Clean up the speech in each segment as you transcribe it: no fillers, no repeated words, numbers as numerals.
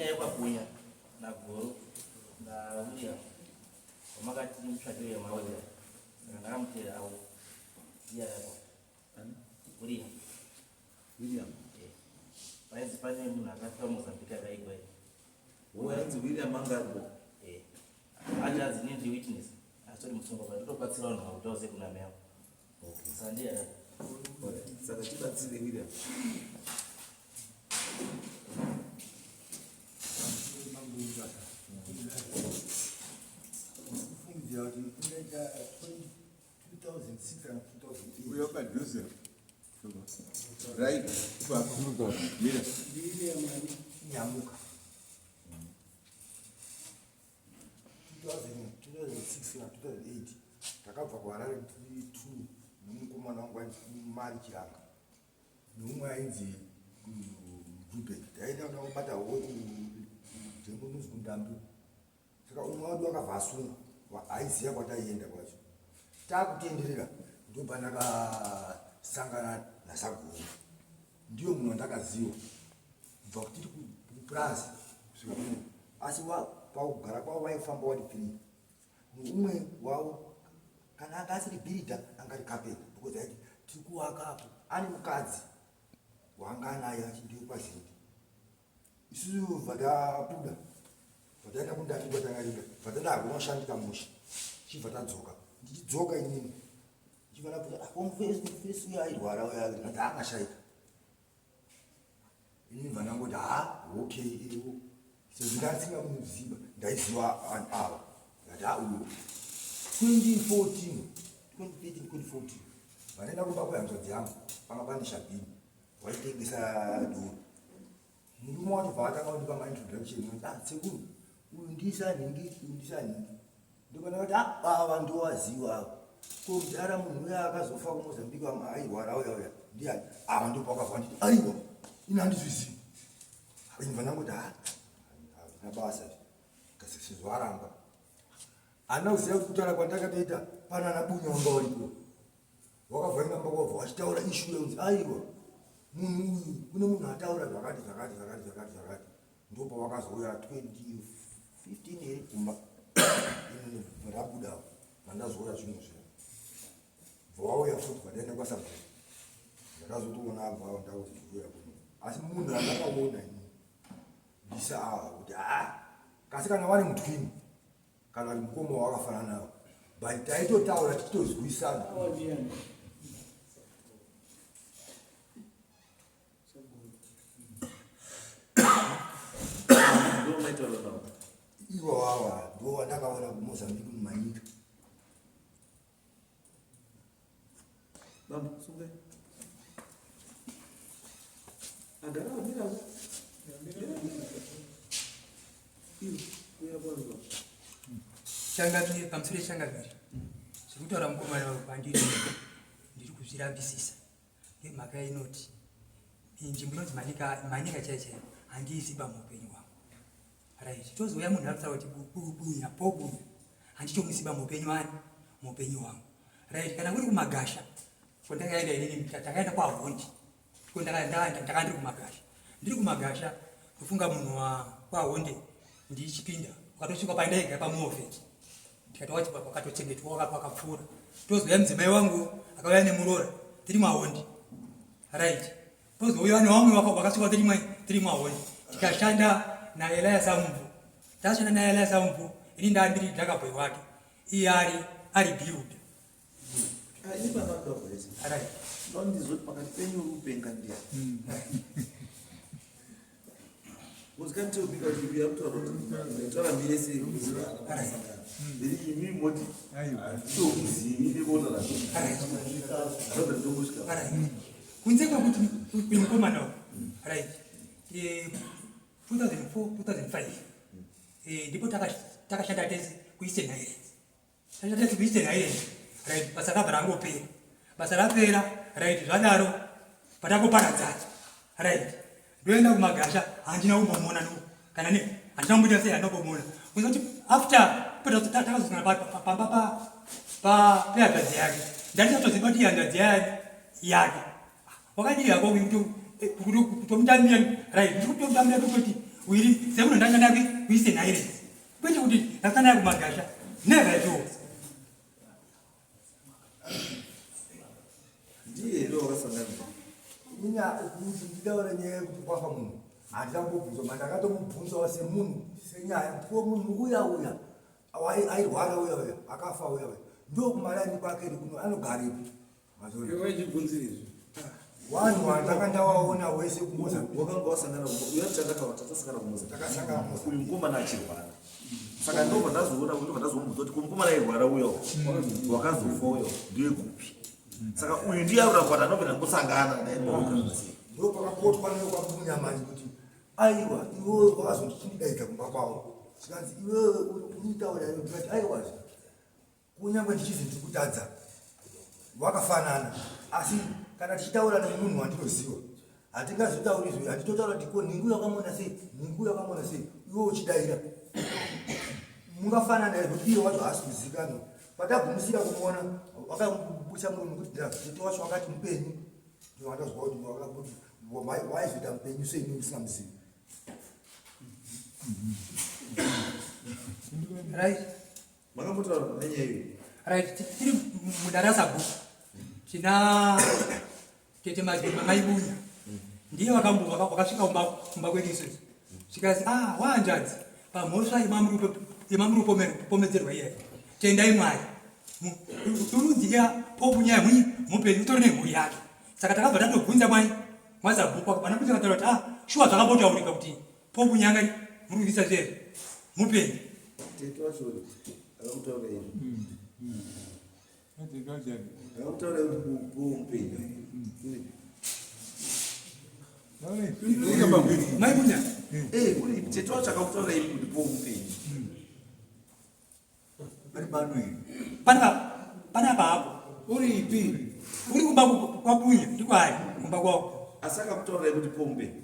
Nenyaya yekwaBunya naGoro naWilliam wamakati mutsvake uya mawira saka ndakamuteera avo ndiye aripo. William. William. Eh. Painzi pane munhu akafa Mozambique akaigwa. Wainzi William anga aripo. Eh. Achanzi ini ndiri witness. Asi musungwa but ndotobatsira vanhu vakuti vauze kuna meo. Okay. Saka ndiye aripo. Alright. Saka tibatsire William. Kufungidzira kuti ingaita 2006 kana 2008. Uyo padhuze. Right. Ipapo. Mira. Nyamuka. 2006 kana 2008 takabva kuHarare tiri two nomukomana wangu ainzi Mari Chiranga neumwe ainzi Jubek. Taenda kuda kubata howe kudhembo rinonzi kuNdambi. Saka umwe wadu akabva asungwa aiziva kwataienda kwacho. Takutenderera ndopandakasangana naSaguru. Ndiyo munhu wandakaziva kubva tiri kupurazi kusvika kuno. Asi pakugara kwavo vaifamba wari three. Umwe wavo kana anga asiri bhiridha anga ari kapenda because aiti tiri kuvaka apo ane mukadzi waanga anaye achindiwe kwazindi. Isusu bva tabuda bva taenda kundandi kwatanga enda bva tanda hakuna kushandika mushe chibva tadzoka ndichidzoka inini ndichibva ndabvunza ah, mufesi uyo airwara uyo ndikati akashaika inini bva ndangoti ha okay iwo sezvo ndasingamuziva ndaiziva vanhu ava ndikati ha uyo 2014 2013 2014 vanoenda kumba kwehanzvadzi yangu panga pane shabhini waitengesa doro murume wacho bva atanga kundipa maintroduction kuti ah sekuru uyu ndisa nhingi uyu ndisa nhingi ndobva ndakati ah ava ndowaziva ava ko mudhara munhu uya akazofa kumozambique airwara uya uya ndiani ava ndopakabva nditi aiwa ini handizvizivi inibva ndangoti ah hazvina basa kasi sezvo aramba handina kuziva kuti kutaura kwandakatoita pana anabunya wanga waripo Wakavhaira mba kwabva wachitaura issue yekunzi aiwa munhu uyu kune munhu ataura zvakati zvakati zvakati zvakati zvakati ndopawakazouya 2015 here kumba inini rabuda vandazouya zvinhu zviya bva wauya futi vandaenda kwasabhuku ndakazotoona abva avo ndakuti zviuya kuno asi munhu andakaona ini ndisa ava kuti haa kasi kana vari mutwini kana kuti mukoma wakafanana nawo but taitotaura tichitozwisana ivo wawa ndo wandakaona kumozambique mumanyika Bambo, sungai. Agara mira. Iyo, kuya kwanza. Changamire, pamusoro changamire. Zviri kutaura mukomana wangu kwandiri ndiri kuzvirambisisa nemhaka inoti nzvimbo inonzi Manika, Manika chaiyo chaiyo handiiziba muupenyu hwangu. Right. Tozouya munhu arikutaura kuti bunya po bunya. Handitomuziba muupenyu wani muupenyu hwangu. Right. Kana kuri kumagasha kwandakaenda inini takaenda kwahondi. Ndaka ndiri kumagasha. Ndiri kumagasha kufunga munhu wa kwahonde ndichipinda wakatosvika pandaiga pamuofeti ndikati wachi wakatochengetwa wakapfuura tozouya mudzimai wangu akauya nemuroora tiri mahondi right Pozouya nevamwe vakasvika tirimwe tiri mwahoni tikashanda naElias Amubvu. Tashanda naElias Amubvu ini ndaa ndiri dhakaboy wake iye ari ari builder. Ah, ini pana ndabvunza. Right. Ndondizoti pakati penyu uri kupenga ndiani? Because can't tell because you have to taura mire sei then imi moti tokuzivi nekutaura ndobva ndokusvika kunze kwekuti uyu mukomana uyu right 2004 2005 ndipo takashanda tese kueastern highlands Tachatati kuEastern Highlands. Right, basa rabva rangopera. Basa rapera, right, zvadaro patangoparadzana. Right. Ndoenda kumagasha, handina kumbomuona no. Kana ne, handina kumboita sei handina kumbomuona. Kuzoti after takazosangana pamba pa pa pehanzvadzi yake. Ndandisatoziva kuti hanzvadzi yake. Wakadii hako kutomutambira right, ndikutomutambira kutoti Wiri semunhu ndanga ndakwi kuise Highlands. Kwete kuti ndakanga kumagasha. Never at all. Ndiye here wakasangana? Ina kuti nditaure nyaya yekuti kwafa munhu handina kumbobvunzwa ma ndakatomubvunzawo semunhu senyaya kuti ko munhu uya uya airwara uya uya akafa uya uya ndokumaraini kwake iri kuno anogarepi Vanhu vandanga ndawaona wese kuMozambique. Wakanga wasangana uya takasangana kuMozambique. Takasangana kuMozambique. Uyu mukomana achirwara. Saka ndobva ndazoona ndobva ndazomubvunza kuti ko mukomana airwara uyo wakazofa uyo ndiye kupi? Saka uyu ndiye arura kwata ndobva ndangosangana naye Ndo pakakotwa nekwambunya manje kuti aiwa iwewe wakazondidaidza kumba kwavo. Zvikanzi iwewe uri kutaura iwe ndikati aiwa Kunyange ndichizi ndiri kutadza, wakafanana asi kana tichitaura nemunhu wandinoziva hatingazotauri izvo handitotaura kuti ko nhingi wakamuona sei nhingi wakamuona sei iwe uchidaira mungafanana here kuti iye wacho haasi kuzikanwa patagumisira kumuona wakabusa murume kuti tete wacho wakati mupenyu ndowandazwa kuti waizoita mupenyu sei ini ndisingamuzivi Right. Makambotaura nenyaya iyo. Right, tiri mudarasa book. Tina tete maibunya. Ndiye wakambo wakasvika kumba kumba kwedu isusu. Zvikazi ah wahanzvadzi pamhosva yemamuri pomedzerwa iye. Tendai Mwari. Turudzi ya pobunya mwi mupenyu utori nemhuri yake. Saka takabva tatobvunza mwai mwazabhuku akabva kuti akataura kuti ah shuwa zvakambotaurika kuti Pokunyanga muri kuisa zvere mupenyu. Tete wacho akakutaura izvi. Akakutaura kuti po mupenyu. Mai Munya. Eh, uri tete wacho akakutaura izvi kuti po mupenyu. Pari pano here? Pana pana apo. Uripi? Uri kumba kwaBunya ndiko ari kumba kwako. Asi akakutaura kuti po mupenyu.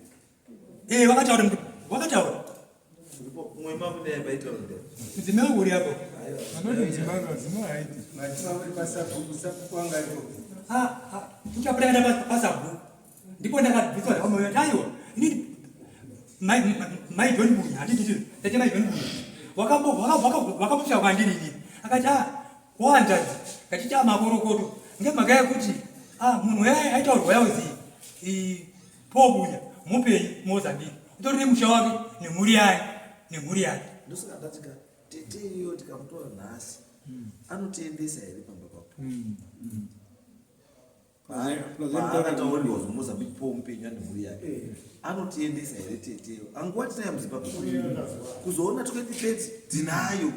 Eh, vakataura vakataura. Mumwe mambo naye vaitaura ndani. Mudzimai wangu uri apo. Anoti mudzimai mudzimai haiti. Mati pasabhuku sabhuku wanga aripo. Ah, ah, tichapera pasabhuku. Ndipo ndakabviswa zvakamoyo aiwa. Ini mai mai John Bunya handiti ndizvo. Tete mai John Bunya. Wakambo wakamusha kwandiri ini. Akati ah, wanzvadzi ngatiita makorokoto ngemhaka yekuti ah munhu aitaurwa yauzi Pobunya mupenyu Mozambique utori nemusha wake nemhuri yake nemhuri yake. Ndosaka ndatika tete iyo tikamutora nhasi anotiendesa here pamba papo? Paakataurirwa kuti Mozambique po mupenyu ane mhuri yake anotiendesa here tete iyo? Anguva tinayo muZimbabwe kuzoona 2030 tinayo.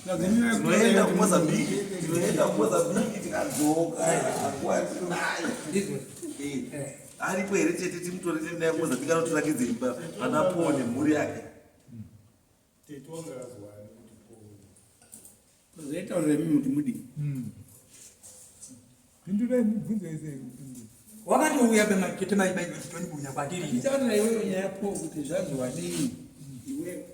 Tinoenda kuMozambique, tinoenda kuMozambique tikadzoka anguva tinayo. Ndizvo. Eh, aripo here tete timutore tiende naye kuMozambique anotirakidza imba pana Paul nemhuri yake. Tete wanga azwani kuti Paul. Zvaitaurira imi muti mudii? Pindurai mubvunzo yese. Wakatouya tete mai mai John Bunya kwandiri. Tichaurira iwewe nyaya Paul kuti zvazwadii iwewe.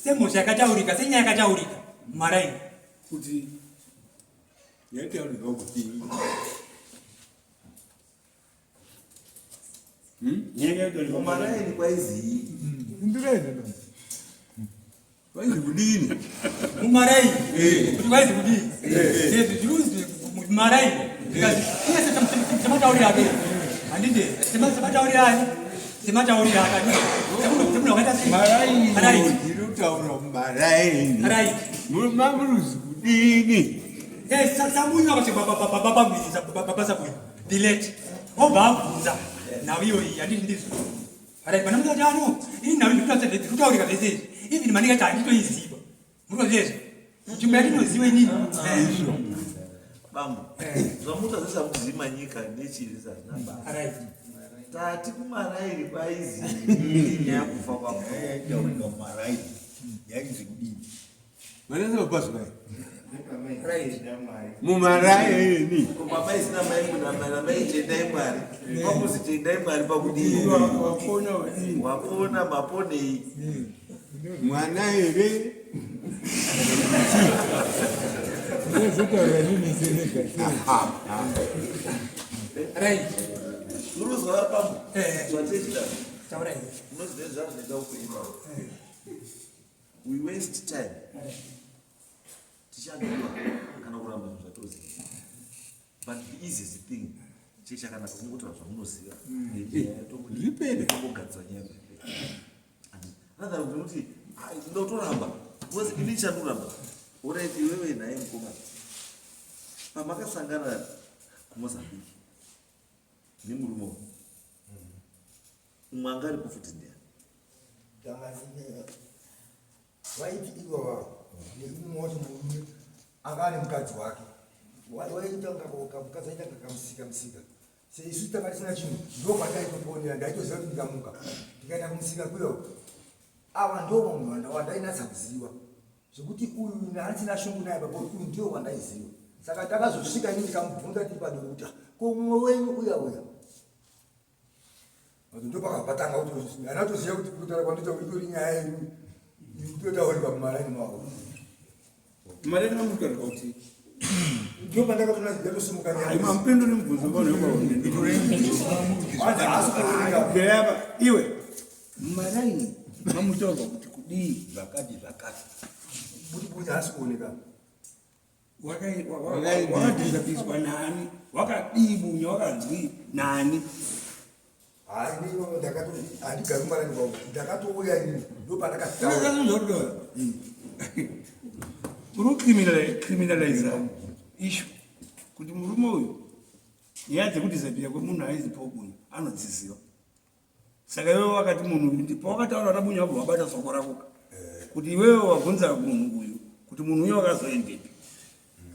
Semhosva yakataurika senyaya yakataurika mumaraini. Kuti Yaitaurika kuti Nyaya yaitaurika Mumaraini kwaizii? Pindurai zvino. Kwaizi kudini? Mumaraini. Kuti kwaizi kudini? Zvezvi zviri mumaraini. Zvikanzi iye sematauriro ake. Handiti sematauriro ake. Sematauriro ake. Semunhu wakaita sei? Maraini. Right. Ndiri kutaura mumaraini. Right. Mamuruzi kudini? Eh, samunya kuti baba baba baba sabunya. The late. Obva abvunza nhau iyoyi handiti ndizvo. Right, pana mukati ano, ini nhau ndiri kutaurika zvese izvi. Even maningi acho handitoiziva. Muri kuziva izvo? Nzvimbo yandinoziva inini. Izvo. Bambo, zvamuta zvese hamuzivi manyika nechii zvese hazvina basa. Right. Tati kumarairi kwaizi nyaya kufa kwako. Yaitaurika mumaraini yainzi kudini? Vanese vapazwa Right. Mumaraini. Ko baba isina mai munamana mai tendai Mwari. Kwakuzi tendai Mwari pakudii? Wapona wadini? Wapona maponei? Mwana here? Ndozotaura nini senega. Right. Unozwa pamwe. Eh. Zvatechida. Taura iwe. Unoziva zvazvinoita upenyu. We waste time. Tichadura kana kuramba zvinhu zvatoziva. But the easiest thing chii chakanaka kungotaura zvamunoziva. Zvipere. Kugadzira nyaya. Another kuti ndotoramba. Because ini chandoramba. Alright iwewe naye mukomana. Pamakasangana kuMozambique nemurume uyu. Umwe anga aripo futi ndiani? Vaiti ivava neumwe wacho murume anga ane mukadzi wake waita mukadzi aita kamusika musika seisu tanga tisina chinhu ndokwataitoponera ndaitoziva kuti ndikamuka ndikaenda kumusika kuya ava ndo munhu wandainatsa kuziva zvekuti uyu ndandisina shungu naye baba uyu ndiyo wandaiziva saka takazosvika ini ndikamubvunza tiri padoro kuti ko mumwe wenyu uya uya ndopakapatanga kuti anatoziva kuti kutaura kwandoita itori nyaya yedu itotaurika mumaraini mavo. Maraini mamutaurika kuti ndopandakatona yatosimuka nyaya. Mamupinduri mubvunzo Hanzi haasi kuoneka. mbanhu iwe mumaraini mamutaurwa kuti kudii zvakati zvakati kuti bunya haasi kuoneka. Wakadhisapiswa nani? Wakadii bunya wakanzwi nani? Hayi, handigari mumaraini kwavo, ndakatouya ini ndopandakataura. Uri kucriminaliza issue kuti murume uyu nyaya dzekudhisapira kwemunhu aizipo bunya anodziziva. Saka iwewe wakati munhu uyu pawakataura nabunya wabva wabata soko rako kuti iwewe wabvunza munhu uyu kuti munhu uyu wakazoendepi,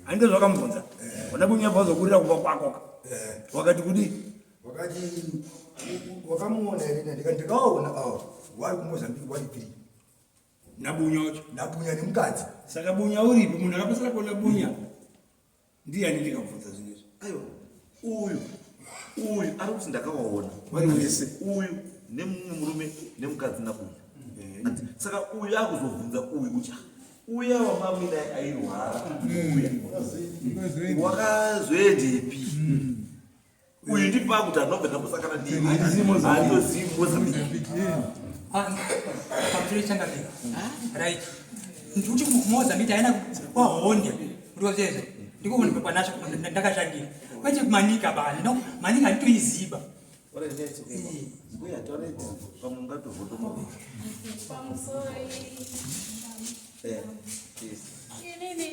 handizvo zvakamubvunza wana bunya wabva wazokurira kumba kwakoka wakati kudii? Wakati wakamuona here? Ndikati ndikawaona awa wari kuMozambique wari three. Nabunya wacho? Nabunya nemukadzi. Saka bunya uripi? Munhu akapesera kuona bunya ndiyani? Ndikabvunza zvinhu izvi. Aiwa, uyu uyu ari kuti ndakawaona vari wese. Uyu nemumwe murume nemukadzi nabunya. Saka uyu akuzobvunza uyu kuti "Ah, uya wamamina airwara uya wakazoendepi?" Uyu ndipo akuti anobva ndambosangana Handizivi Mozambique. ndiandozivi Mozambique. Pamusoro changamire, right, ndikuti kuMozambique taenda kwaHonde, ndozvezvo ndikuone kwanasvo ndakashandira kwete kuManika bani no Manika handitoiziba. Uya taureti pamwe ungatovhotomoka. Pamusoro. Eh, yes. Inini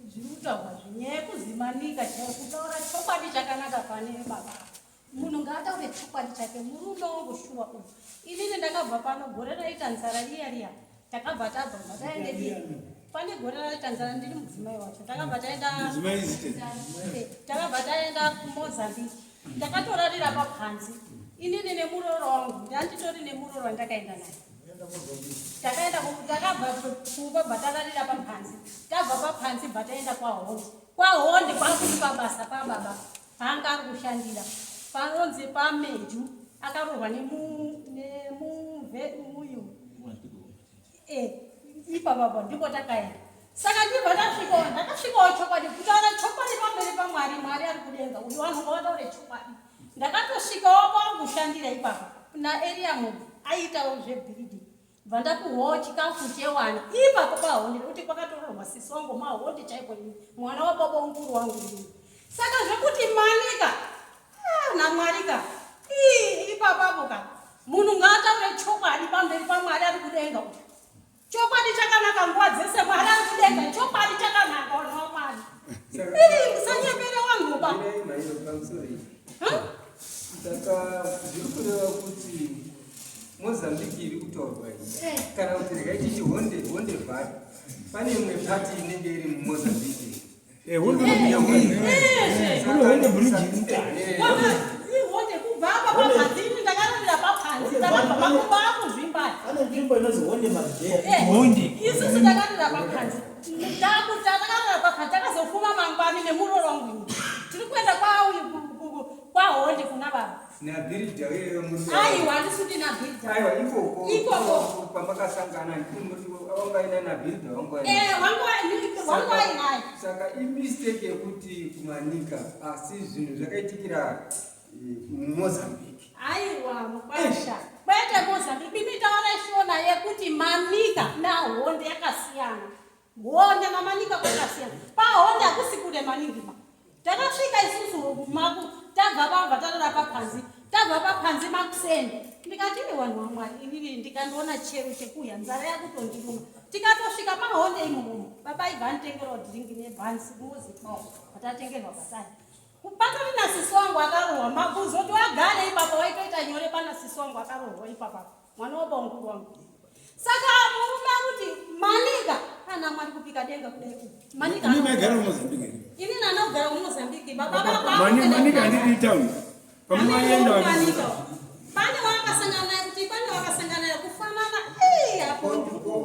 zviri kutaurwa zvinyaya yekuzimanika chaiyo, kutaura chokwadi chakanaka pane baba. Munhu ngaataure chokwadi chake. Murume wangu shuwa uyu, inini ndakabva pano gore raita nzara riya riya, takabva tabva taende pane gore raita nzara, ndiri mudzimai wacho, takabva taenda. Mudzimai zite? Takabva taenda kuMozambique, ndakatorarira papanzi inini nemuroro wangu, ndanditori nemuroro wandakaenda naye. Takaenda takabva kumba, bva tararira papanzi, tabva papanzi bva taenda kwaHondi. KwaHondi kwakuri pabasa pababa paanga ari kushandira, panonzi paMeju, akarohwa nemuyu ipapapo ndipo takaenda. Saka ndibva tasvikawo, ndakasvikawo, chokwadi, kutaura chokwadi pamberi paMwari, Mwari ari kudenga uyu, vanhu ngavataure chokwadi. Ndakatosvikawo pakushandira ipapa naEria, munhu aiitawo zvebhiridhi, bva ndapuhwawo chikafu chewana ipapo paHondi, nekuti kwakatororwa sisi wangu maHondi chaiko, ini mwana wababa mukuru wangu ini. Saka zvekuti Manika, ah, naMwari ka, ii ipapapo ka, munhu ngaataure chokwadi pamberi paMwari ari kudenga uyu. Chokwadi chakanaka nguva dzese, Mwari ari kudenga, chokwadi chakanaka, vanhu vaMwari. Ii, musanyepere wanguba. Saka zviri kureva kuti Mozambique iri kutaurwa iyi, kana kuti regai tichi Honde, Honde Valley, pane imwe part inenge iri muMozambique. Honde bridge iri mukati. Ihonde kubva apa papanzi, ini ndakararira papanzi, takabva makumba akuzvimba. Pane nzvimbo inonzi Honde Mabhera. Honde. Isusu takarira papanzi, takarira papanzi, takazofuma mangwani nemuroro wangu ini tiri kuenda kwauyu kwaHonde kuna baba. Nabhiridha uyeyo muri? Aiwa, handisi kuti nabhiridha. Aiwa, ikoko. Ikoko. Kwamakasangana wangaina nabhiridha wangaina. Eh, wangu ainaye. Saka imistake yekuti kuManika, asi zvinhu zvakaitikira. Mozambique. Aiwa mukwasha. Kwete Mozambique. Imi taura shona yekuti Manika naHonde yakasiyana. Honde naManika kwakasiyana. PaHonde hakusi kure maningi ba. Takasvika isusu maku tabva pabva tarara papanzi. Tabva papanzi makuseni. Ndikati imi vanhu vaMwari inini ndikandoona chero chekuya nzara yakutondiruma. Tikatosvika paHonde imomo. Baba ibva anditengerawo drink nebhanzi mozitawo. Patatengerwa patari. Patori nasisi wangu akarohwa makuzoti wagare ipapa waitoita nyore pana sisi wangu akarohwa ipapa mwana wabamukuru wangu. Saka murume akuti Manika ana Mwari kupika denga kudai uku. Manika. Ini maigara kuMozambique here? Ini nanogara kuMozambique baba vangu. Manika handidi town. Pamwe vaenda Pane wakasangana naye kuti pane wakasangana naye kufanana eh apo.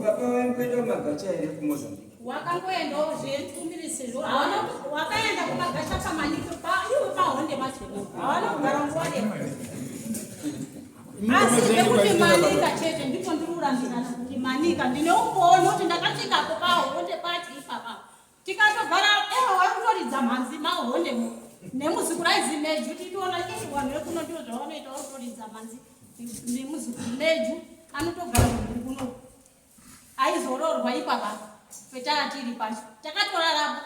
Baba vaimboenda kumagacha here kuMozambique? Wakangoendawo zvetumirisizvo hawana wakaenda kumagacha pamaniko iwe pahonde macheno hawana kugara nguva refu. Asi zvekuti Manika chete ndipo ndiri kurambirana kuti Manika ndine umbono kuti ndakasvikapo pahonde pacho ipapa tikatogara ewa wari kutoridza mhanzi mahonde mo nemuzukuru aizi meju titiona ii vanhu vekuno ndivo zvavanoita vari kutoridza mhanzi nemuzukuru meju anotogara mhuri kuno aizoroorwa ipapa petanga tiri pacho takatorarapo.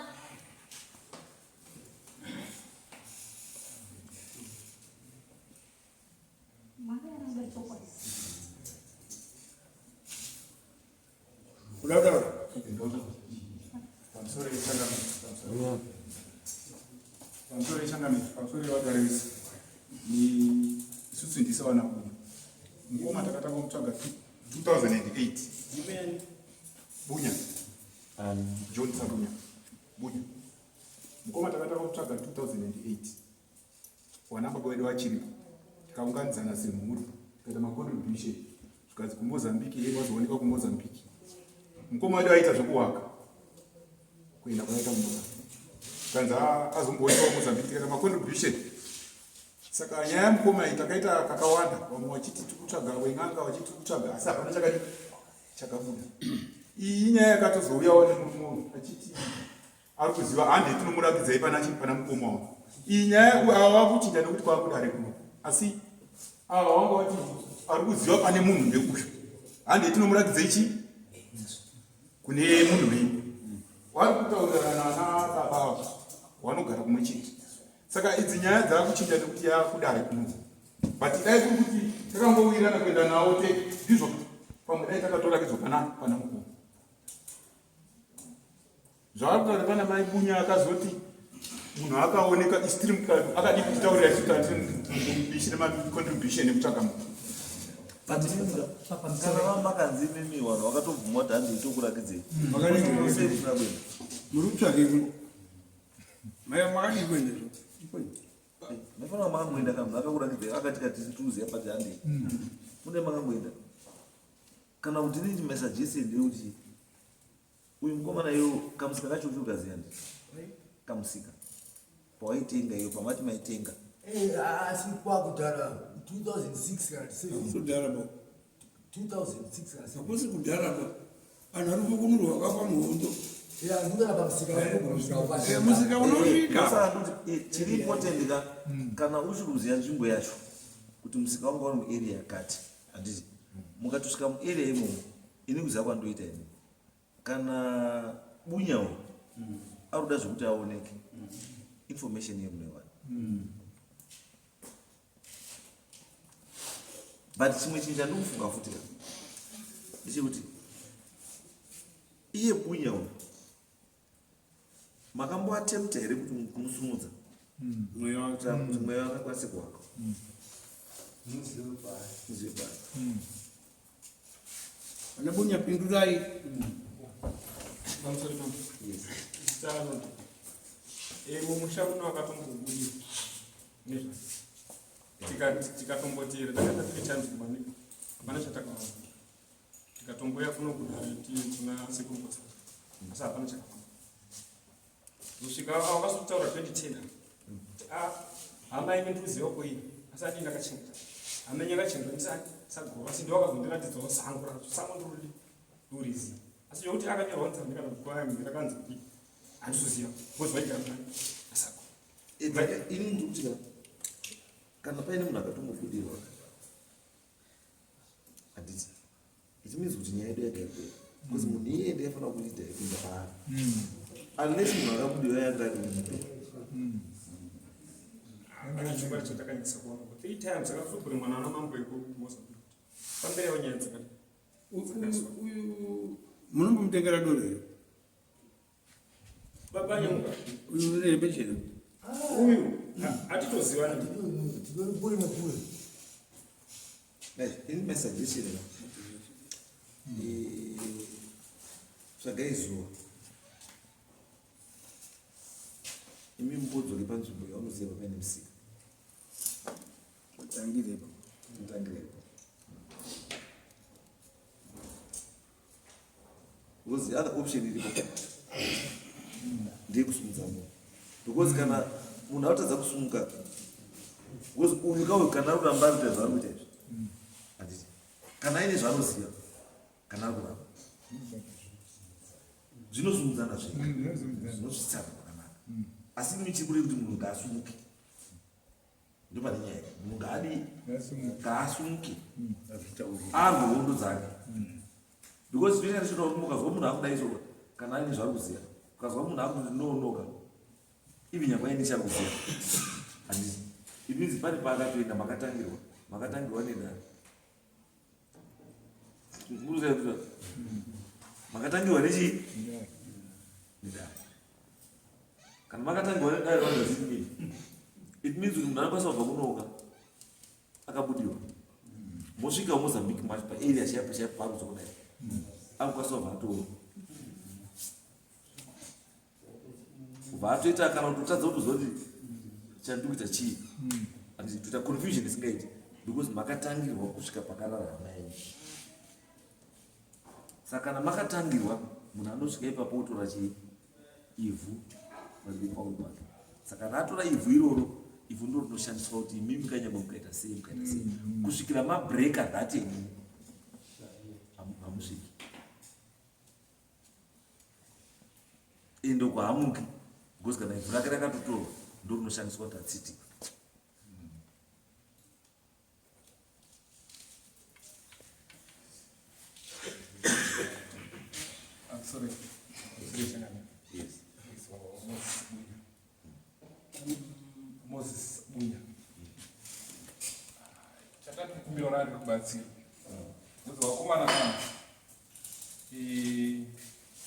Kuda kutaura? Pamusoro yechangamire, pamusoro yechangamire, pamusoro yevagari vese. Ni isusu ndise vana Bunya. Mukoma takatanga kutsvaga 2008. Bunya. John Sabunya. Bunya. Mukoma takatanga kutsvaga 2008. Wana baba wedu vachiripo. Tikaunganidzana semhuri, tikaita macontribution. Zvikanzi kuMozambique, iye wazoonekwa kuMozambique. Mukoma wedu aita zvekuwaka. Kuenda kwaita kuMozambique. Zvikanzi azomboonekwa kuMozambique, tikaita macontribution. Saka nyaya yamukoma iyi takaita kakawanda, vamwe vachiti tiri kutsvaga wen'anga, vachiti tiri kutsvaga, asi hapana chakadi chakabuda. Iyi inyaya yakatozouyawo nemurume uyu achiti ari kuziva hande tinomurakidzai pana chi pana mukoma wako. Iyi nyaya ava vakuchinja nekuti kwakudare kuno, asi ava vanga vati ari kuziva pane munhu ndeuyu, hande tinomurakidzai chi kune munhu wenyu. Wari kutaurirana nana baba ava vanogara kumwe chete. Saka idzi nyaya dzakuchinja nekuti yakudare kuno. But dai kuri kuti takangowirirana kuenda nawo te ndizvo pamwe dai takatorakidzwa pana pana mukuru. Zvavari kutaura pana mai Bunya akazoti munhu akaoneka istream card akadii kutitaurira isu tati bishi nemacontribution ekutsvaga munhu. But kana vamakanzi imimi vanhu vakatobvuma kuti hanzi itokurakidzei. Makadii? Sei kusina kuenda? Muri kutsvakei kuno? Maya makadii kuenda izvo? Mafanira makangoenda kana munhu akakurakidzai akati kati tuzi apa handei. Mune makangoenda. Kana kuti inini my suggestion ndeyekuti uyu mukomana iyo kamusika kacho uchiri kukaziya ndi kamusika pawaitenga iyo pamati maitenga. Asi kwakudhara 2006 kana 7. Kudhara ba. 2006 kana 7. Hakusi kudhara ba. Vanhu vari kukunurwa vakafa muhondo. Musika unosvika. Saka ndoti chiri important ka kana uchiri kuziva nzvimbo yacho kuti musika wanga uri muarea yakati handiti mukatosvika muarea imomo ini kuziva kwandoita ini kana Bunya uyu ari kuda zvekuti aoneke information yemunewana. But chimwe chinhu chandikufunga futi ka ndechekuti iye Bunya uyu makamboatempta here kuti kumusumudza Mweya wake. kuti mweya wake akwanise kuwaka muzive paari. Ana Bunya pindurai. Pamusoro pamwe. Yes. Zita anoti. Mumusha muno akatombobudira nezvake. Tikatombotera takaita 3 times kumanika. Hapana chatakawana. Tikatomboya kuno kudare kuna sekuru Kotsara. Asi hapana chakafamba. Kusvika wakazotaura 2010. Ah, hama ine ndikuziva koi. Asi ati ndakachengeta. Hama yenyu yakachengeta ndisani sagoro. Asi ndiwo akazondiratidzawo sango racho. Sango ndiruri ndoriziva. Asi yokuti akanyorwa nzambi kana kuti kwaange rakanzi kudii handizoziva because vaigara nani asako. Ini ndikuti ka Kana paine munhu akatombobudirwa handiti it means kuti nyaya yedu yanga yapera because munhu iyeye ndiye aifanira kuleada ipinda paari unless munhu akabudirwa yanga ari mupe. Hapana chokwadi chatakanyatsa kuona. Three times akazobvura mwana ana mambo ekuMozambique. Pamberi yavo nyaya dzakadai. Uyu munombomutengera doro here? Baba Nyamuka. Uyu une hembe chena. Uyu hatitozivani. Tinori kure nekure. Right, ini my suggestion ka. Tsvagai zuva. Imi mubodzoke panzvimbo yaunoziva paine musika. Tangirepo. Mutangirepo. Because the other option iripo ndeyekusimudza munhu because kana munhu atadza kusumuka because uyu kauyu kana ari kuramba ari kuita zvaari kuita izvi handiti kana aine zvaanoziva kana ari kuramba zvinosumudzana zvega zvinosvitsana kwakanaka asi imi chiri kureva kuti munhu ngaasumuke ndopane nyaya munhu ngaadii ngaasumuke arwe hondo dzake because zvinoita ndichitoda kuti mukazwa munhu akudai soka kana aine zvaari kuziva ukazwa munhu akuti ndinonoka even nyangwe aine chaari kuziva handiti it means pane paakatoenda makatangirwa makatangirwa nedare muruziva makatangirwa nechii nedare kana makatangirwa nedare what does it mean it means kuti munhu anokwanisa kubva kunoka akabudiwa mosvika mozambique macho paarea chaipo chaipo paakuzokudai anokwanisa kubva ato kubva atoita kana kutotadza kutoziva kuti chandiri kuita chii handiti toita confusion isingaiti because makatangirwa kusvika pakarara hama yenyu saka kana makatangirwa munhu anosvika ipapo otora chii ivhu pamberi pauri pake saka kana atora ivhu iroro ivhu ndiro rinoshandiswa kuti imimi kanyangwe mukaita sei mukaita sei kusvikira mabreka that imimi hamusviki ende uko hamuki because kana ivhu rake rakatotorwa ndo rinoshandiswa kuti atsitike. I'm sorry. I'm sorry, Changamire. Yes. Yes, Moses Bunya. Moses Bunya. Chatati kukumbira rari kubatsira. Kuti vakomana kana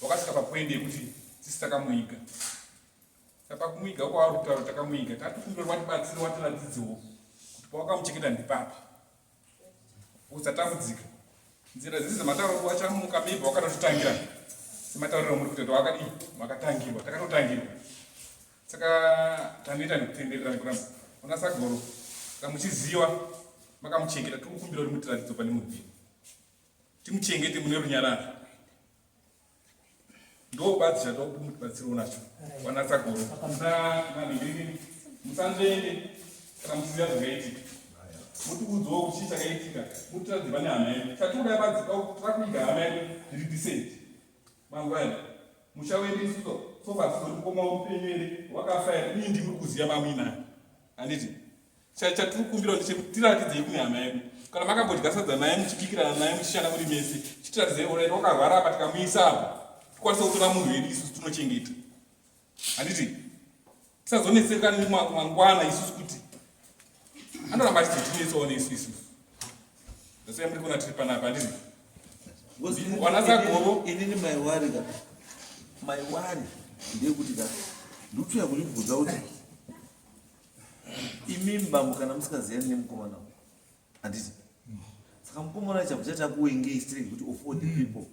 wakasvika papoindi yekuti tisi takamuiga. Saka pakumiga kwaari kutaura takamuiga tatokumbira watibatsira watiratidzewo kuti pawakamuchengeta ndipapi. Usatambudzika. Nzira dzese dzamataura kuti wachamuka maybe wakatotitangira sematauriro amuri kuita kuti wakadii makatangirwa takatotangirwa. Saka tanoita nekutenderera nekuramba ona sagoro saka muchiziva makamuchengeta tikukumbira kuti mutiratidze pane munhu timuchengete mune runyararo. Ndobadzi chatokuti mutibatsirewo nacho vanatsagoro nanhingirini musanzvenge kana muchiziva zvakaitika mutiudzewo kuti chii chakaitika mutiratidze pane hama yedu chatikuda badzi takuiga hama yedu zviri decent manguva ino musha wedu isusu sofa tizori mukoma upenyu here wakafa here ii ndimuri kuziva mamuinayo handiti Chatiri kukumbira ndechekuti tiratidzei kune hama yedu. Kana makambodya sadza naye muchibikirana naye muchishanda muri mese, chitiratidzei orit wakarwara apa tikamuisa apa tikwanise kutora munhu wedu isusu tinochengeta. Handiti tisazonetseka mangwana isusu kuti anoramba achizotinetsawo nesu isusu. Ndasaya muri kuona tiri panapa handiti? Wanasagoro inini my worry ka my worry ndeyekuti ka ndikutoya kuchibvunza kuti Imimi bambo kana musingaziyani nemukomana uyu handiti saka mukomana chabva chati akuwengei straight kuti of all the people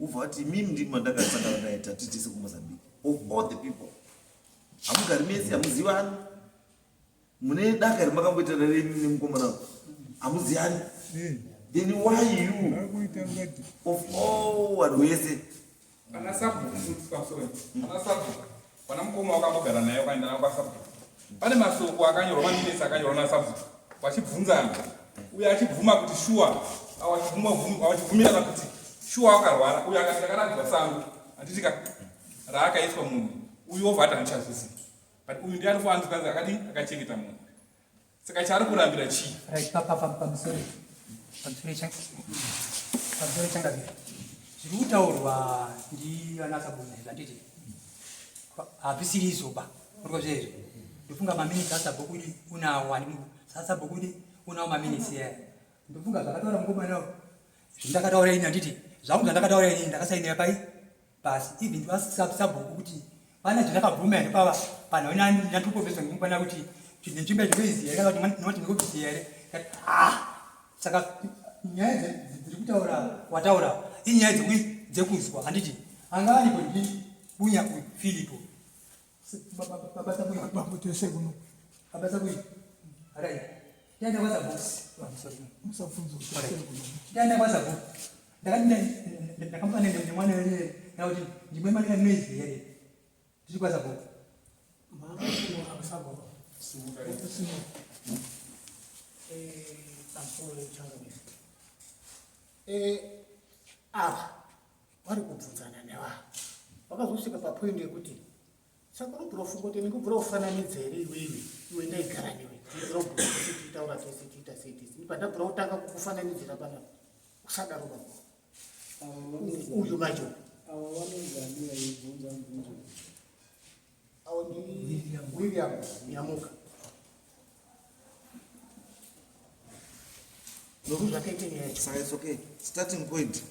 ubva wati imimi ndimi mandakasangana naye tati tese kumozambique of all the people hamugari mese hamuzivani mune daka remakamboitana renyu nemukomana uyu hamuziyani then why you of all vanhu vese Ana sabhuku futi pamusoro. Ana sabhuku. Pana mukoma wakambogara naye wakaenda naye kwasabhuku. Pane masoko akanyorwa maminitsi akanyorwa nasabhuku vachibvunzana uyo achibvuma kuti shuwa awachibvumirana kuti shuwa wakarwara uyo akati ndakaradzwa sango handiti ka raakaiswa munhu uyu wobva ati handichazvizivi but uyu ndiye anofanira kunzi akadii akachengeta munhu. Saka chaari kurambira chii? Right, pamusoro pamusoro changamire zviri kutaurwa ndivana sabuna izvi handiti hazvisiri izvo ba uriko zvezvo ndofunga maminitsi asabhuku unawo sasabhuku unawo maminitsi aya ndofunga zvakataura mukomana zvindakataura ini handiti zvangu zvandakataura ini ndakasainira pai pasi even sabhuku kuti pana zvandakabvuma here pava panhu nandikobvesa ndimukwana kuti nenzvimbo yacho ndoiziva here kana kuti noti ndikobvisiya here ah saka nyaya dziri kutaura wataura inyaya dzekuzwa handiti anga aripo ndi bunya uyu filipo Bambo tese kuno. Baba kuyi. Alright. Taenda kwa sabhuku. Sorry. Musabvunza tese kuno. Taenda kwa sabhuku. Ndakati ndakamupa nemwana here ndakuti ndimwe mari noise here. Tiri kwa sabhuku. Mama kuno abasabhuku. Eh, pamusoro changamire. Eh, ava vari kubvunzana nevanhu vakazosvika papoindi yekuti saka unobvira ufunga kuti ndingobvira ufananidza here iwewe iwe ndaigara newe ndobvira tese tiitaura tese tiita sei tese ndibva ndabvira kutanga kukufananidzira panapa usadaro baba uyu macho ava vanonzi ani vaibvunza mubvunzo avo ndi William Nyamuka Noku zvakaita nyaya yacho. Saka it's okay. Starting point.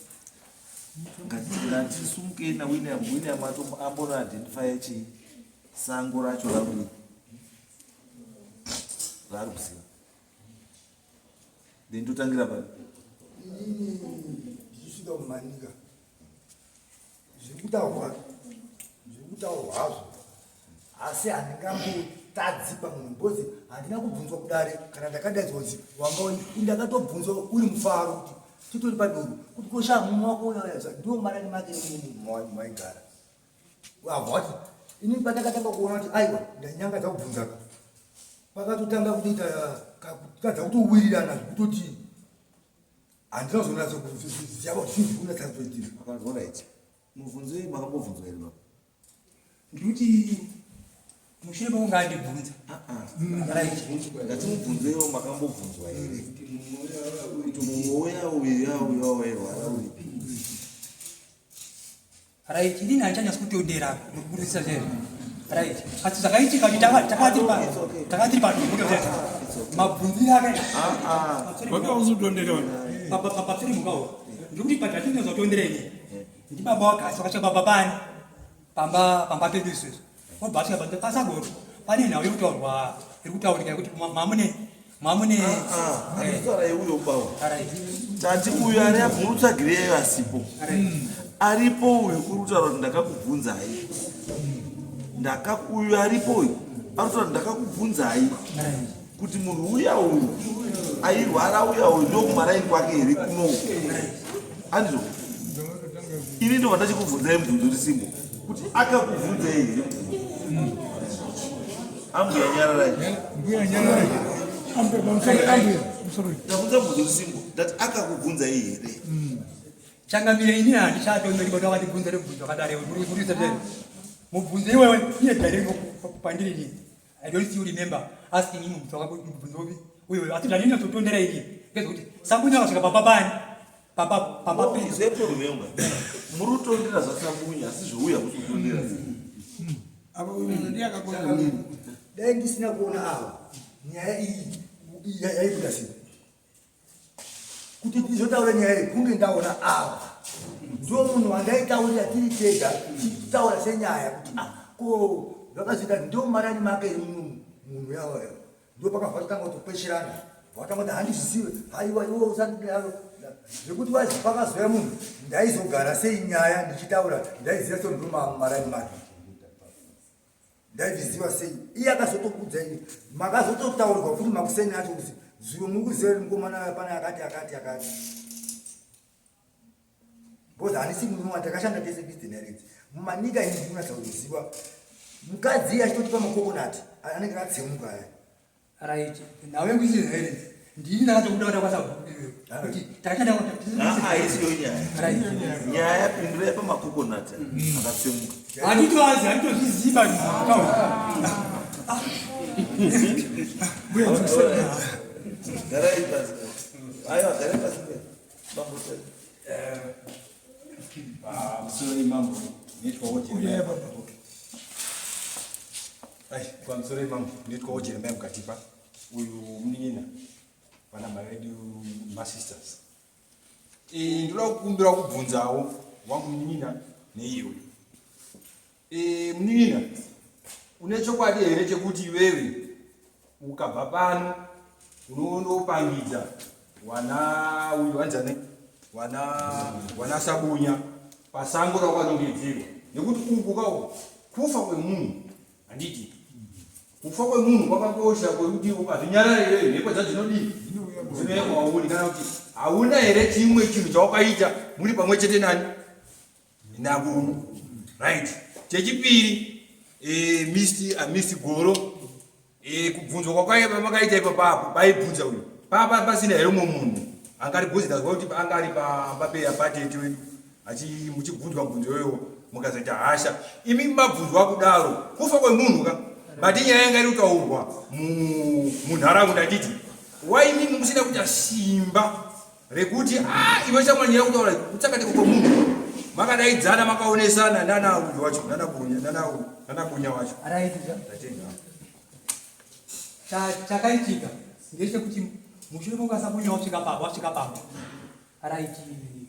Ngatisumukei naWilliam. William ambono identify chi sango racho rauri raari kuziva. Then totangira pari. Inini ndichisvika kumanika zviri kutaurwa zviri kutaurwa hazvo asi handingambotadzi pamunhu because handina kubvunzwa kudare kana ndakadaidzwa kunzi wanga uri ndakatobvunzwa uri mufaro kuti titori padoro kuti kosha mumwe wako uya ndiwo marani make maigara wabva wati ini pandakatanga kuona kuti aiwa ndanyanga dzakubvunzaka pakatotanga kutoita kutadza kutowirirana zvekutoti handina kuzonatsa kuziva kuti chii zvikunatsa kutoitika. Alright. Mubvunzo uyu makambobvunzwa here baba? Ndikuti mushure mekunge andibvunza. Ngatimubvunzeiwo makambobvunzwa here? Kuti mumwe uya uya uya wairwara uripi? Right, inini handichanyatsi kutondera nokubudisa zvezvo. Right. Asi zvakaitika kuti takati tiri padumbu zvezvo. Mabvunziro ake. Wanga usitondera wena. Patsiri mukawo. Ndikuti patatinoza kutondera ini. Ndibaba wakasi wakasvika pamba pani. Pamba pamba pedu isusu. Wabva asvika pamba pasagoro. Pane nhau iri kutaurwa iri kutaurika yekuti mamune mamune Anditaura yeuyo bawo. Tati uyu ari apo muri kutsvagireyo asipo. Aripo uyu uri kutaura kuti ndakakubvunzai. Ndaka uyu aripo uyu ari kutaura kuti ndakakubvunzai kuti munhu uya uyu airwara uya uyu ndokumaraini kwake here kuno. Andizvo. Ini ndobva ndachikubvunzai mubvunzo uri simbo kuti akakubvunzai here ambuya nyararai Mbuya nyararai. Ambuya pamusoro ambuya pamusoro. ndabvunza mubvunzo uri simbo ndati akakubvunzai here Changamire ini handichatonderi kuti wakandibvunza nemubvunzo wakadaro uri zvezvo. Mubvunzo iwewe iye direct pandiri ini. I don't still remember asking him mubvunzo wako mubvunzo upi uyo asi zvandinototondera ini ngezvekuti Sambunya akasvika pamba pani pamba pamba pedu. Zveproblem muri kutondera zvaSambunya asi zvouya musi kutondera. Apa uyu munhu ndiye akakona. Dai ndisina kuona ava nyaya iyi yaibuda sei kuti ndizotaura nyaya iyi kunge ndaona ava ndo munhu wandaitaurira tiri tega tichitaura senyaya kuti ah, ko zvakazoita ndo marani make munhu yavo ndo pakabva totanga kutokwesherana vatanga kuti handizvizive haiwa iwe usandidaro zvekuti wazi pakazouya munhu ndaizogara sei nyaya ndichitaura ndaiziva sei ndo marani make ndaizviziva sei iye akazotokuudza ini makazototaurirwa futi makuseni acho kuti zuro muri kuziva kuti mukomana pane akati akati akati because handisi murume wa takashanda tese kuistenareti mumanika ini ndinonatsa kuziva mukadzi iye achitotipa makokonati anenge akatsemuka aya Right. Nhau yekuti ndini ndakatobuda kuti kwasabhuku kuti takashanda haisiyo nyaya. Right. Nyaya yapindura yepamakokonati akatsemuka. Handitoazi handitozviziva. Garai pasi. Aiwa, garai pasi. Mambo. Pamusoro mambo, ndinoitwawo Jeremiah. Ai, pamusoro mambo, ndinoitwawo Jeremiah Mukatipa. Uyu munin'ina vana mai vedu masisters. Eh, ndoda kukumbira kubvunzawo wangu munin'ina neiye uyu. Eh, munin'ina, une chokwadi here chekuti iwewe ukabva pano unondopangidza wana uyu wanzane wana wana sabunya pasango rawakanongedzerwa nekuti uku kawo kufa kwemunhu handiti kufa kwemunhu kwakakosha kwekuti ukazvinyarara iwewe mhepo dzadzinodii dzinouya kwauri kana kuti hauna here chimwe chinhu chawakaita muri pamwe chete nani nabuno right chechipiri eh, mr ah, mr goro eh, kubvunzwa kwakaipa makaita ipapapo paibvunza uyu papa pasina here umwe munhu angari bhozi ndazwa kuti anga ari pamba peapatete wedu achi muchibvunzwa mubvunzo iyoyo mukazoita hasha imi mabvunzwa kudaro kufa kwemunhu ka but nyaya yanga iri kutaurwa munharaunda nditi wai imimi musina kuita simba rekuti ah iwe shamwari nyaya kutaura kutsakatika kwemunhu makadaidzana makaonesana nana uyu wacho nana bunya nana nana bunya wacho right ndatenga chakaitika ndechekuti mushure mekukasa bunya wasvika pamba wasvika pamba right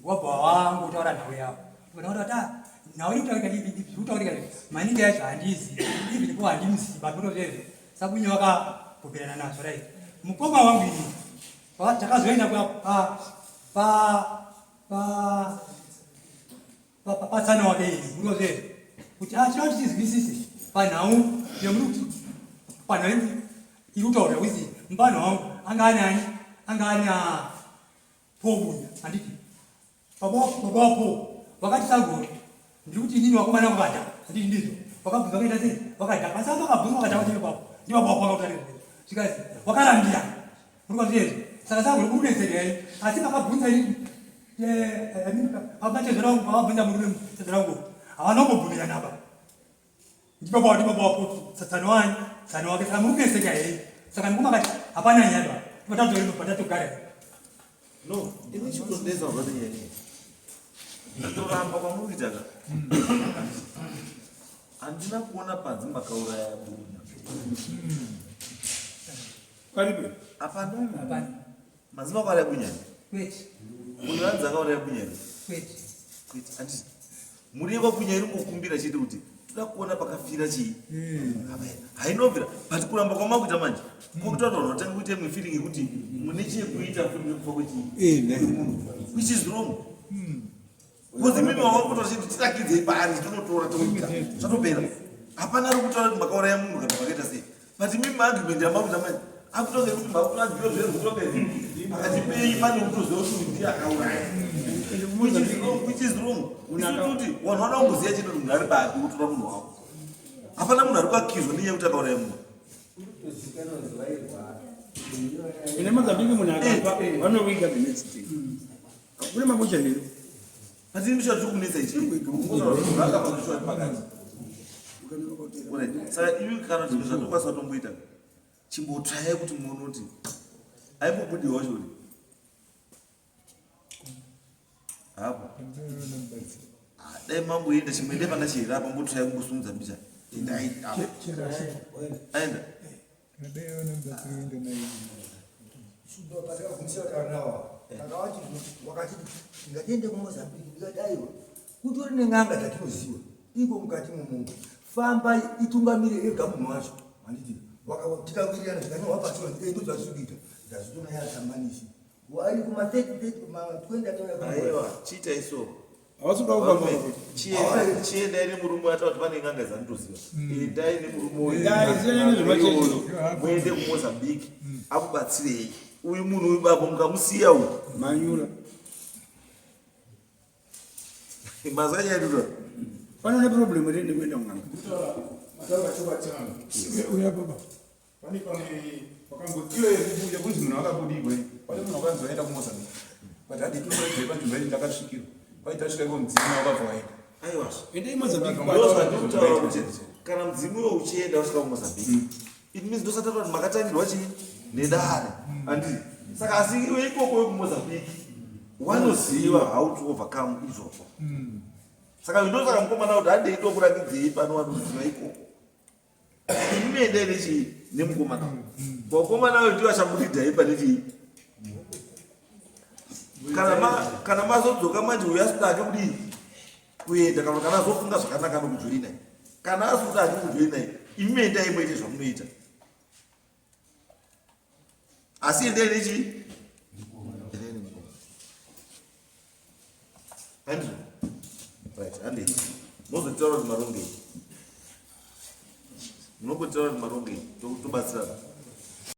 wabva wangotaura nhau yavo vanoona kuti ah nhau iri kutaurika iri kutaurika maningi yacho handiizivi even po handimuzivi but kutozvezvo sabunya wakabvumirana nazvo right mukoma wangu ini Takazoenda pa pa pa pa patsano wake ini murozve kuti ah tinoda kuti tizwisise panhau yemuri kuti panhau iri kutaura kuti mupano wangu anga ani ani anga ani pobunya handiti Baba baba wapo vakati sagoro ndiri kuti inini vakomana vakadha handiti ndizvo vakabvunza vakaita sei vakadha asi ava vakabvunza vakadha vachiri papo ndi baba wapo vakautarira zvikazi vakarambira muri kwazviyezvo saka sagoro kuri kunetseka here asi vakabvunza ini abatezvera wangu pavabvunza murume tezvera wangu havana kumbobvumirana apa Ndibaba wati baba wako tsano wani tsano wake saka muri kuneseka here saka ndikuma kati hapana nyaya ba patadzori patatogara no ini chikundeza zvati nyaya kutoramba kwamuri kuita ka handina kuona panzi makauraya bunya paripo hapana hapana manzi makauraya bunya kwete uyo anzi akauraya bunya kwete kwete handiti Mhuri yekwaPunya iri kungokumbira chete kuti toda kuona pakafira chii. Hainobvira but kuramba kwamakuita manje kwakuita kuti vanhu vatange kuita imwe feeling yekuti mune chekuita futi nekufa kwechii which is wrong. Because imimi wava kutora chete tirakidzei paari tonotora toita zvatopera. Hapana ari kutaura kuti makauraya munhu kana makaita sei. But imimi maargument yamakuita manje akutonge kuti makutoagiwa zve kutonge pakati penyu pane kutoziva kuti uyu ndiye akauraya. Which is wrong, which is wrong. Isu toti vanhu vanoda kumboziva chete kuti munhu ari papi kutora munhu wavo. Hapana munhu ari kuakizwa nenyaya yekuti akauraya munhu. Ine Mozambique munhu akafa vanoviga the next day. Kune makocha here? But ini ndicho chikunetsa ichi. Kungotaura kuti munhu akafa zvishuwa pakati. Alright. Saka ivi kana kuti zvatokwanisa kutomboita chimbotsvayai kuti muone kuti aimbobudiwa wacho uri. Hapo. Ah, Dai mamboenda chimboende pana chihera apa mbotsvaya kumbosumudza mbicha. Endai apo. Aenda. Wakati ngatiende kuMozambique ndikati aiwa kutori nen'anga dzatinoziva iko mukati momunhu famba itungamire ega munhu wacho handiti tikawirirana zvikanyorwa pasi ndozvatiri kuita ndazvitona yasambanisi wari kuma 30 ma20 atauya Aiwa, chiitai so. Havasi kuda kufamba. Chiendai nemurume ataura kuti pane n'anga dzandoziva. Endai nemurume uyu. Endai, siyanai nezvemachechi. Muende kuMozambique akubatsirei. Uyu munhu uyu baba mukamusiya uyu. Manyura. Mazwa nyaya yedu. Pane ne problem here nekuenda kun'anga? Mataura chokwadi changu. Uya baba. Pane pamwe pakambo iyo yekunzi munhu akabudirwa iyi pane munhu wakanzi waenda kuMozambique but hadi tinobaidze panzvimbo iyi ndakasvikirwa kwaita svika iko mudzimu wakabva waenda. Aiwa. Endai Mozambique. Ndozvandikutaura kuti kana mudzimu iwo uchienda wasvika kuMozambique. It means ndosataura kuti makatangirwa chii nedare. Handiti? Saka asi iwe ikoko wekuMozambique wanoziva how to overcome izvozvo. Saka ndosaka mukomana kuti handei tokurakidzei pano wanoziva ikoko. Imi endai nechii nemukomana. Vakomana uyu ndiwo achamuridhai pane chii. Kana ma kana mazodzoka manje uyu asina hake kudii kuenda kana kana azofunga zvakanaka nokujoinai. Kana azoda hake kujoinai imi endai moite zvamunoita. Asi endai nechii? Endai nemukomana. Andrew. Right, handei. Mozotaura kuti marongei. Munongotaura kuti marongei tobatsirana.